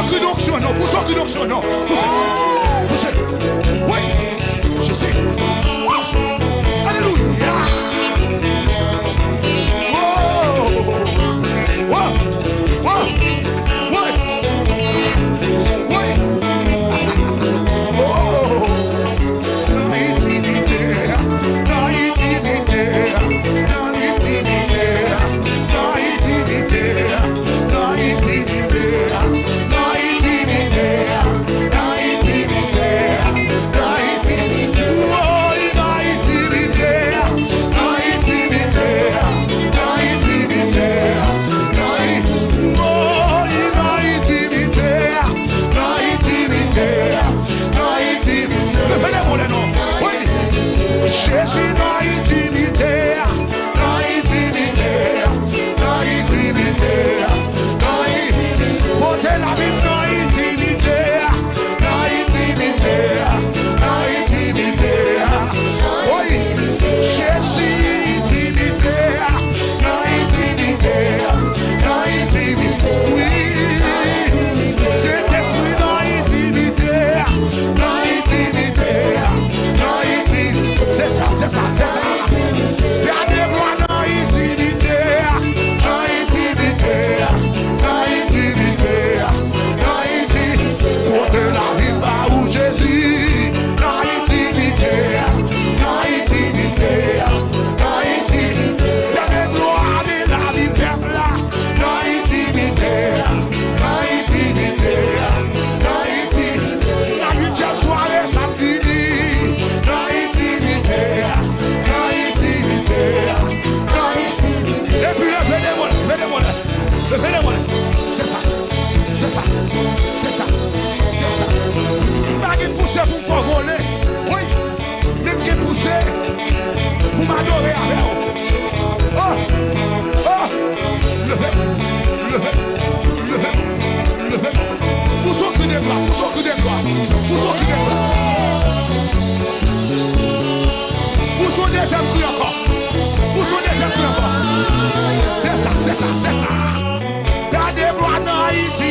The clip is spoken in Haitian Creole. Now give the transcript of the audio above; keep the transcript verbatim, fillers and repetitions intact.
Kri donksyon non, pouse yon kri donksyon non. Pouse. Pouse. Wi. Jezi. Alelouya. Oh. Oh. Oh. Wi. Wi. Oh. Nan entimite, nan entimite, nan entimite, nan entimite, nan entimite, nan entimite, nan entimite, nan entimite, woy, nan entimite, nan entimite, nan entimite, nan entimite, woy, nan entimite, nan entimite. Nan entimite. Leve de men w lè non. Wi. Jezi nan entimite. Nan entimite. Nan entimite. Nan entimite. Pote lavi m nan entimite. Nan entimite. Nan entimite. Wi. Jezi entimite. Nan entimite. Nan entimite. Wi. Sentespri nan entimite. Nan entimite, nan entimite. Se sa, se sa, se sa. Gade glwa nan entimite, nan entimite, nan entimite, nan entimite. Pote lavi m ba ou, Jezi, nan entimite, nan entimite, nan entimite. Gade glwa de lavi pèp la. Nan entimite, nan entimite, nan entimite. Nan uityèm sware sa fini. Nan entimite, nan entimite, nan entimite. Epi leve de men w, leve de men w, leve de men w. Se sa, se sa, se sa, se sa. M pa gen pouse pou m fè w vole. Wi. Men m gen pouse pou m adore avè w. Oh! Oh! Leve! Leve! Leve! Leve! Pouse yon kri de glwa! Pouse yon kri de glwa! Pouse yon kri de glwa! Pouse yon dezyèm kri ankò! Pouse yon dezyèm kri ankò! Se sa, se sa, se sa! Gade glwa nan Ayiti!